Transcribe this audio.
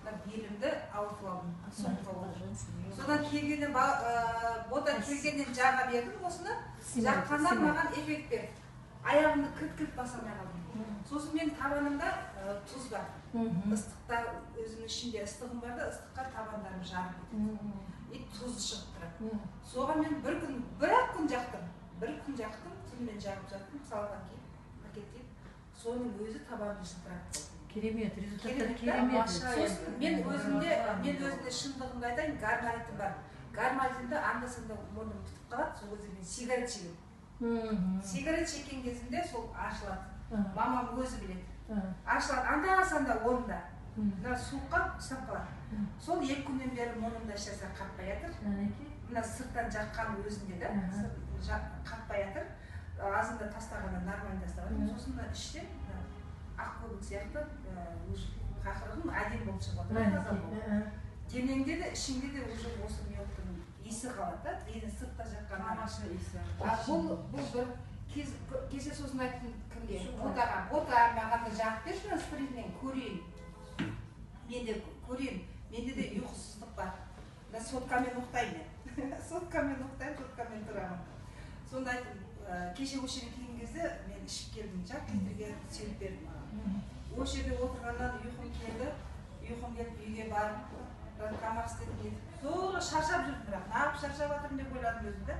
Мына белімді ауыртып алдым, соққы болды. Содан келгеннен бота келгеннен жаға бердім осыны. Жаққаннан маған эффект берді. Аяғымды кілт кілт баса алмай қалдым. Сосын менің табанымда тұз бар. Ыстықта өзімнің ішімде ыстығым бар да, ыстыққа табандарым жарып кетеді. И тұзы шығып тұрады. Соған мен бір күн, бір ақ күн жақтым. Бір күн жақтым, түнімен жағып жаттым, салған киіп, пакет киіп. Соның өзі табанымды жылтыратты. Керемет, результаттар. Керемет, да? Керемет. Сосын мен өзімде, шындығымды айтайын, гайморитім бар. Гайморитімді анда санда мұрным бітіп қалады, сол кезде мен сигарет шегемін. Сигарет шеккен кезімде сол ашылады. Мамам өзі біледі. Ашылады анда санда орнында. Мына суыққа ұстап қалады. Сол 2 күннен бері мұрнымда ешнәрсе қатпай жатыр. Әнекей. Мына сырттан жаққан өзінде да қатпай жатыр. Азында тастағанда нормально тастап жатырмын. Сосын мына іштен мына ақ көбік сияқты уже қақырығым әдемі болып шығып жатыр, таза болып. Денеңде де, ішіңде де уже осы медтің иісі қалады да, дені сыртта жаққаннан. Тамаша иісі. А бұл бір кез, кеше сосын айттым кімге, Ботаға: «Бота, маған да жағып берші мына спринтмен, көрейін, мен де көрейін, менде де ұйқысыздық бар, мына соткамен ұйықтаймын, мен соткамен ұйықтаймын, соткамен тұрамын». Сонда айттым, кеше осы жерге келген кезде мен ішіп келдім, жарты литрге сеуіп берді маған. Осы жерде отырғаннан ұйқым келді, ұйқым келіп, үйге барып, бірақ тамақ істедім, нетіп, зорға шаршап жүрдім, бірақ неғып шаршап жатырмын деп ойладым өзім да.